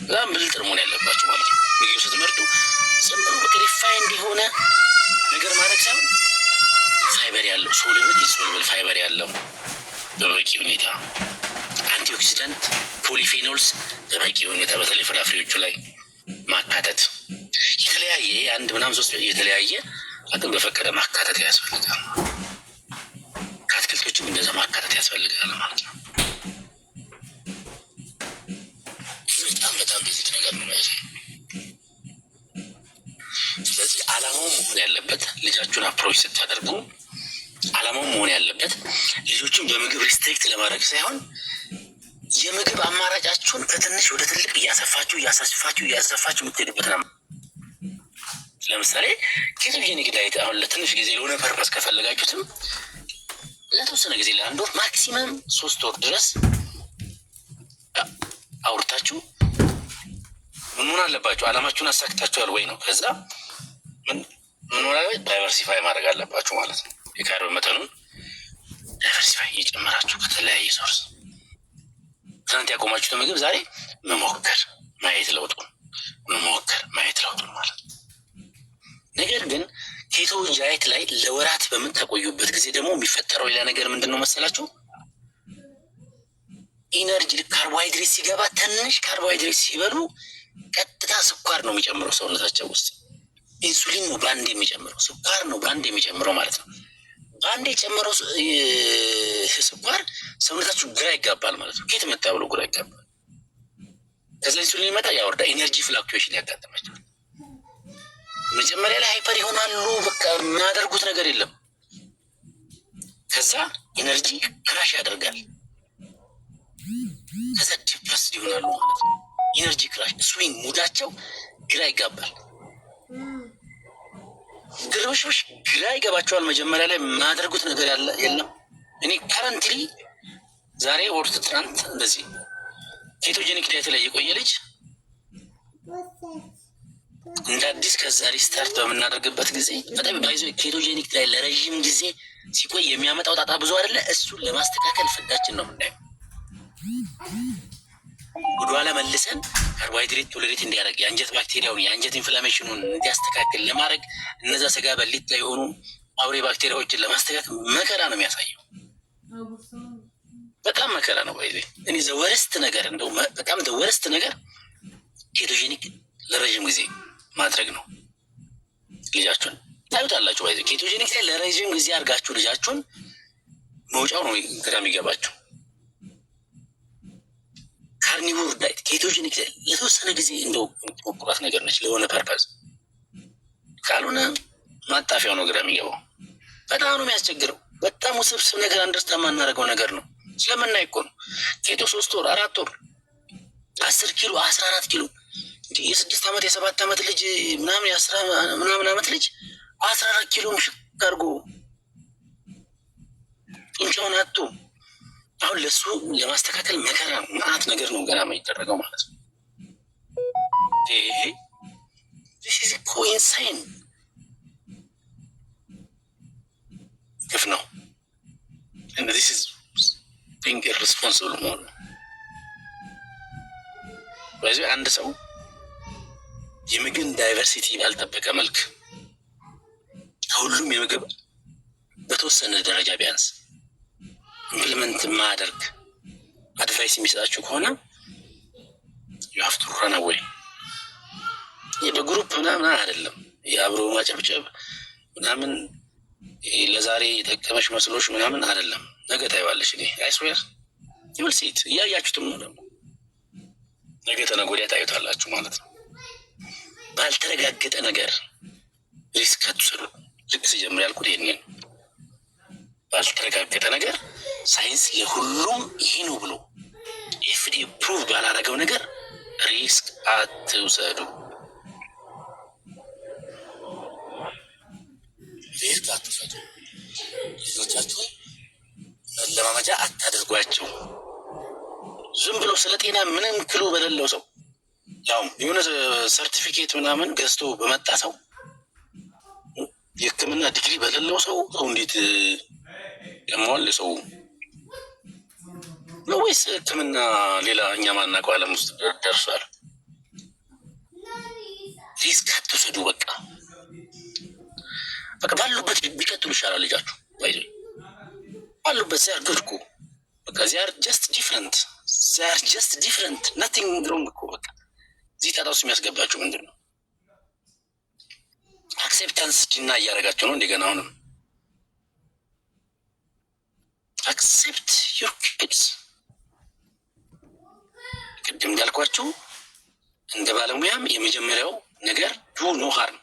በጣም ብልጥ መሆን ያለባችሁ ማለት ነው። ምግብ ስትመርጡ ዝም ብሎ በቃ refined የሆነ ነገር ማድረግ ሳይሆን ፋይበር ያለው፣ soluble, insoluble fiber ያለው በበቂ ሁኔታ፣ antioxidant, polyphenols በበቂ ሁኔታ በተለይ ፍራፍሬዎቹ ላይ ማካተት፣ የተለያየ አንድ ምናምን ሶስት የተለያየ አቅም በፈቀደ ማካተት ያስፈልጋል። ከአትክልቶችም እንደዛ ማካተት ያስፈልጋል ማለት ነው። በጣም በጣም basic ነገር ነው ማለት ነው። ስለዚህ አላማው መሆን ያለበት፣ ልጃችሁን approach ስታደርጉ አላማው መሆን ያለበት ልጆችን በምግብ restrict ለማድረግ ሳይሆን የምግብ አማራጫችሁን ከትንሽ ወደ ትልቅ እያሰፋችሁ እያሰፋችሁ እያሰፋችሁ የምትሄዱበት ነው። ለምሳሌ ketogenic diet አሁን ለትንሽ ጊዜ ለሆነ purpose ከፈለጋችሁትም ለተወሰነ ጊዜ፣ ለአንድ ወር፣ maximum 3 ወር ድረስ አውርታችሁ ምን መሆን አለባችሁ? አላማችሁን አሳክታችኋል ወይ ነው። ከዛ ምን ምን ሆነ diversify ማድረግ አለባችሁ ማለት ነው። የ carb መጠኑን diversify እየጨመራችሁ ከተለያየ source ትናንት ያቆማችሁትን ምግብ ዛሬ መሞከር፣ ማየት ለውጡን፣ መሞከር፣ ማየት ለውጡን ማለት ነው። ነገር ግን keto diet ላይ ለወራት በምታቆዩበት ጊዜ ደግሞ የሚፈጠረው ሌላ ነገር ምንድን ነው መሰላችሁ? Energy ካርቦሃይድሬት ሲገባ፣ ትንሽ ካርቦሃይድሬት ሲበሉ ቀጥታ ስኳር ነው የሚጨምረው ሰውነታቸው ውስጥ። ኢንሱሊን ነው በአንድ የሚጨምረው፣ ስኳር ነው በአንድ የሚጨምረው ማለት ነው። በአንድ የጨመረው ስኳር ሰውነታችሁ ግራ ይጋባል ማለት ነው። ከየት መጣ ብሎ ግራ ይጋባል። ከዛ ኢንሱሊን ይመጣ ያወርዳ፣ energy fluctuation ያጋጥማቸዋል። መጀመሪያ ላይ hyper ይሆናሉ። በቃ የሚያደርጉት ነገር የለም። ከዛ energy crash ያደርጋል። ከዛ depressed ይሆናሉ ማለት ነው። Energy crash, swing፣ mood ኣቸው ግራ ይጋባል። ግርብሽብሽ ግራ ይገባቸዋል። መጀመሪያ ላይ የማያደርጉት ነገር ያለ የለም። እኔ currently ዛሬ ወር ትናንት እንደዚህ ketogenic diet ላይ የቆየ ልጅ እንደ አዲስ ከዛ restart በምናደርግበት ጊዜ በጣም by the way ketogenic ላይ ለረዥም ጊዜ ሲቆይ የሚያመጣው ጣጣ ብዙ አይደለ። እሱን ለማስተካከል ፍዳችን ነው የምናየው። ወደኋላ መልሰን ካርቦሃይድሬት tolerate እንዲያደርግ፣ የአንጀት ባክቴሪያውን የአንጀት inflammation ኑን እንዲያስተካክል ለማድረግ፣ እነዛ ስጋ በሊታ የሆኑ አውሬ ባክቴሪያዎችን ለማስተካከል መከራ ነው የሚያሳየው። በጣም መከራ ነው። By the way እኔ the worst ነገር፣ እንደው በጣም the worst ነገር ketogenic ለረዥም ጊዜ ማድረግ ነው። ልጃችሁን ታዩታላችሁ። By the way ketogenic ላይ ለረዥም ጊዜ አድርጋችሁ ልጃችሁን መውጫው ነው ግራ የሚገባችሁ። Carnivore diet፣ ketogenic ለተወሰነ ጊዜ እንደው የምትሞክሯት ነገር ነች ለሆነ purpose፣ ካልሆነ ማጣፊያው ነው ግራ የሚገባው። በጣም ነው የሚያስቸግረው። በጣም ውስብስብ ነገር፣ understand የማናደርገው ነገር ነው። ስለምናይ እኮ ነው። Keto 3 ወር፣ 4 ወር፣ 10 ኪሎ፣ 14 ኪሎ፣ የ6 ዓመት የ7 ዓመት ልጅ ምናምን፣ የአስራ ምናምን ዓመት ልጅ 14 ኪሎ ምሽክ አድርጎ ጡንቻውን አጥቶ አሁን ለሱ ለማስተካከል መከራ ነው። መዓት ነገር ነው ገና የሚደረገው ማለት ነው። ይሄ እኮ insane ግፍ ነው። This is being irresponsible መሆን ነው። በዚህ አንድ ሰው የምግብ diversity ባልጠበቀ መልክ ከሁሉም የምግብ በተወሰነ ደረጃ ቢያንስ implement ማያደርግ advice የሚሰጣችሁ ከሆነ you have to run away። ይህ በ group ምናምን አይደለም። የአብሮ ማጨብጨብ ምናምን ለዛሬ የጠቀመሽ መስሎሽ ምናምን አይደለም። ነገ ታይዋለሽ። እኔ I swear you'll see it። እያያችሁትም ነው ደግሞ፣ ነገ ተነገ ወዲያ ታዩታላችሁ ማለት ነው። ባልተረጋገጠ ነገር risk አትውሰዱ። ልክ ሲጀምር ያልኩት ይሄንን፣ ባልተረጋገጠ ነገር፣ ሳይንስ ለሁሉም ይሄ ነው ብሎ FDA approve ባላረገው ነገር risk አትውሰዱ። Risk አትውሰዱ። ልጆቻችሁን መለማመጃ አታደርጓቸው። ዝም ብሎ ስለ ጤና ምንም clue በሌለው ሰው፣ ያውም የሆነ ሰርቲፊኬት ምናምን ገዝቶ በመጣ ሰው፣ የሕክምና ዲግሪ በሌለው ሰው፣ ሰው እንዴት ያመዋል? ሰው ነው ወይስ ሕክምና ሌላ እኛ ማናውቀው ዓለም ውስጥ ደርሷል? Risk አትውሰዱ። በቃ በቃ ባሉበት ቢቀጥሉ ይሻላል። ልጃችሁ ባሉበት they are good እኮ፣ በቃ they are just different, they are just different, nothing wrong እኮ። በቃ እዚህ ጣጣ ውስጥ የሚያስገባችሁ ምንድን ነው? Acceptance deny እያደረጋቸው ነው። እንደገና አሁንም accept your kids። ቅድም እንዳልኳችሁ እንደ ባለሙያም የመጀመሪያው ነገር do no harm።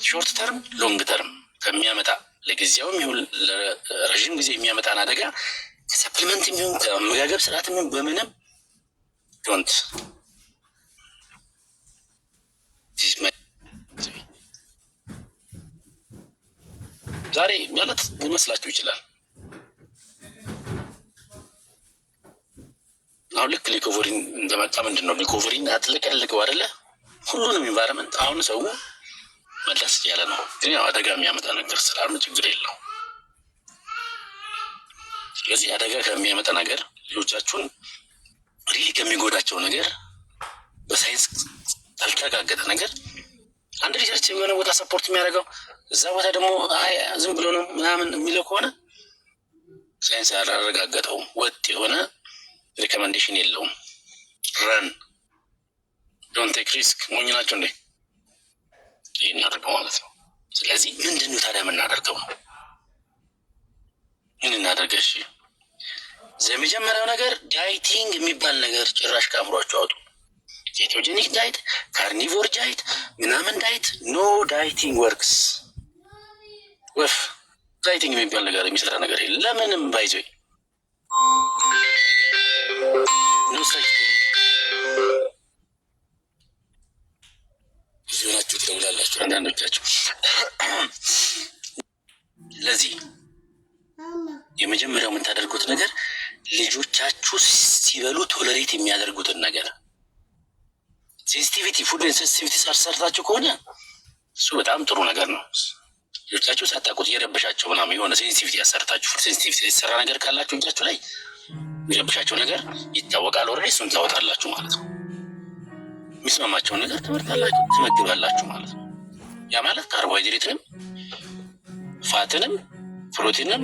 Short term, long term ከሚያመጣ፣ ለጊዜያውም ይሁን ለረዥም ጊዜ የሚያመጣን አደጋ ከ supplement ይሁን ከአመጋገብ ስርዓት ይሁን በምንም don't። ዛሬ ማለት ሊመስላችሁ ይችላል። አሁን ልክ leucovorin እንደመጣ ምንድን ነው leucovorin አጥለቀልቀው አይደለ ሁሉንም environment። አሁን ሰው መለስ እያለ ነው። ግን ያው አደጋ የሚያመጣ ነገር ስላሉ ችግር የለው። ስለዚህ አደጋ ከሚያመጣ ነገር፣ ልጆቻችሁን really ከሚጎዳቸው ነገር፣ በሳይንስ ያልተረጋገጠ ነገር፣ አንድ research የሆነ ቦታ support የሚያደርገው እዛ ቦታ ደግሞ አይ ዝም ብሎ ነው ምናምን የሚለው ከሆነ፣ ሳይንስ ያላረጋገጠው ወጥ የሆነ recommendation የለውም። Run, don't take risk። ሞኝ ናቸው እንዴ? ይህን እናደርገው ማለት ነው። ስለዚህ ምንድን ነው ታዲያ የምናደርገው ነው? ምን እናደርገ? እሺ፣ የመጀመሪያው ነገር dieting የሚባል ነገር ጭራሽ ከአእምሯቸው አውጡ። Ketogenic diet፣ carnivore diet፣ ምናምን diet፣ no dieting works። ወፍ dieting የሚባል ነገር የሚሰራ ነገር የለም። ለምንም by the way no such። ብዙ ናችሁ ትደውላላችሁ አንዳንዶቻችሁ። ለዚህ የመጀመሪያው የምታደርጉት ነገር ልጆቻችሁ ሲበሉ tolerate የሚያደርጉትን ነገር፣ sensitivity፣ food sensitivity ሰርታችሁ ከሆነ እሱ በጣም ጥሩ ነገር ነው። ልጆቻችሁ ሳታውቁት እየረበሻቸው ምናምን የሆነ sensitivity ያሰርታችሁ፣ food sensitivity የተሰራ ነገር ካላችሁ እጃችሁ ላይ የሚረብሻቸው ነገር ይታወቃል። Already እሱን ታወጣላችሁ ማለት ነው። የሚስማማቸውን ነገር ትመርጣላችሁ፣ ትመግባላችሁ ማለት ነው። ያ ማለት ካርቦሃይድሬትንም፣ fat ንም፣ ፕሮቲንም፣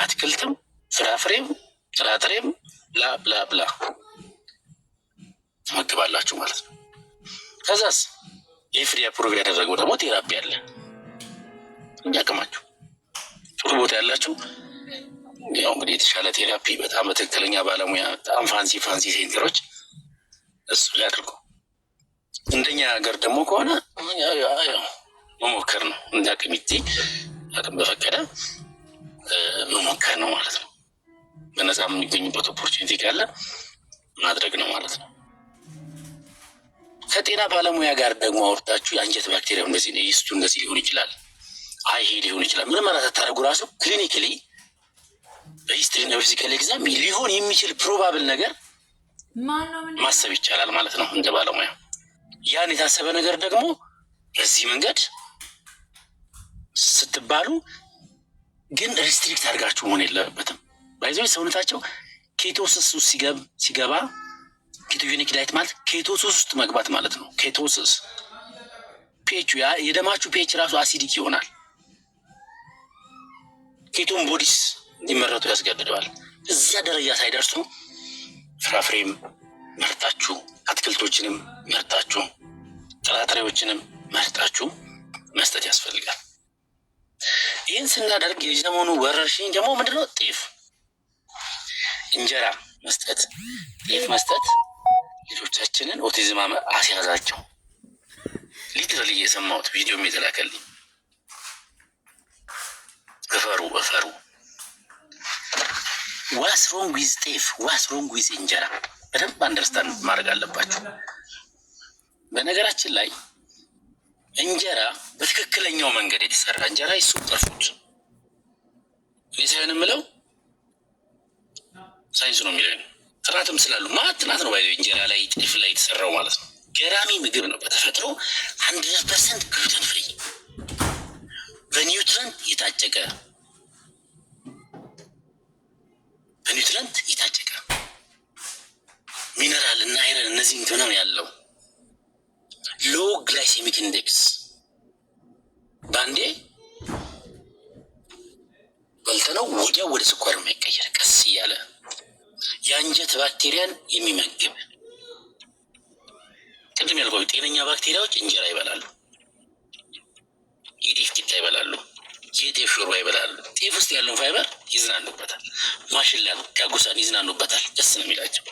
አትክልትም፣ ፍራፍሬም፣ ጥራጥሬም blah blah blah ትመግባላችሁ ማለት ነው። ከዛስ FDA approve ያደረገው ደግሞ therapy አለ። እንዲያቅማችሁ ጥሩ ቦታ ያላችሁ ያው እንግዲህ የተሻለ therapy በጣም በትክክለኛ ባለሙያ፣ በጣም fancy fancy center ኦች እሱ ላይ አድርጉ። እንደኛ ሀገር ደግሞ ከሆነ ያው መሞከር ነው። እንደ አቅሚቲ አቅም በፈቀደ መሞከር ነው ማለት ነው። በነፃ የሚገኙበት opportunity ካለ ማድረግ ነው ማለት ነው። ከጤና ባለሙያ ጋር ደግሞ አውርታችሁ የአንጀት ባክቴሪያ እንደዚህ ነው፣ yeast ኡ እንደዚህ ሊሆን ይችላል፣ አይ ይሄ ሊሆን ይችላል። ምርመራ ሳታደርጉ ራሱ clinically በ history እና በ physical exam ሊሆን የሚችል probable ነገር ማሰብ ይቻላል ማለት ነው እንደ ባለሙያ። ያን የታሰበ ነገር ደግሞ በዚህ መንገድ ስትባሉ ግን restrict አድርጋችሁ መሆን የለበትም። By the way ሰውነታቸው ketosis ውስጥ ሲገባ፣ ketogenic diet ማለት ketosis ውስጥ መግባት ማለት ነው። Ketosis pH የደማችሁ pH ራሱ acidic ይሆናል። Ketone bodies እንዲመረቱ ያስገድደዋል። እዛ ደረጃ ሳይደርሱ ፍራፍሬም መርጣችሁ፣ አትክልቶችንም መርጣችሁ፣ ጥራጥሬዎችንም መርጣችሁ መስጠት ያስፈልጋል። ይህን ስናደርግ የዘመኑ ወረርሽኝ ደግሞ ምንድነው? ጤፍ እንጀራ መስጠት፣ ጤፍ መስጠት ልጆቻችንን ኦቲዝም አስያዛቸው። Literally እየሰማሁት ቪዲዮም የተላከልኝ። እፈሩ እፈሩ። What's wrong with ጤፍ? What's wrong with እንጀራ? በደንብ understand ማድረግ አለባችሁ። በነገራችን ላይ እንጀራ፣ በትክክለኛው መንገድ የተሰራ እንጀራ super food። እኔ ሳይሆን የምለው ሳይንሱ ነው የሚለው፣ ጥናትም ስላሉ ማለት ጥናት ነው። እንጀራ ላይ፣ ጤፍ ላይ የተሰራው ማለት ነው። ገራሚ ምግብ ነው። በተፈጥሮ 100% gluten free፣ በ nutrient የታጨቀ፣ በ nutrient የታጨቀ፣ ሚነራል እና iron እነዚህ ምናምን ያለው። Low glycemic index፣ በአንዴ በልተነው ወዲያው ወደ ስኳር የማይቀየር፣ ቀስ እያለ የአንጀት ባክቴሪያን የሚመግብ። ቅድም ያልኳችሁ ጤነኛ ባክቴሪያዎች እንጀራ ይበላሉ፣ የጤፍ ቂጣ ይበላሉ፣ የጤፍ ሾርባ ይበላሉ። ጤፍ ውስጥ ያለውን ፋይበር ይዝናኑበታል። ማሽላን፣ ዳጉሳን ይዝናኑበታል። ደስ ነው የሚላቸው።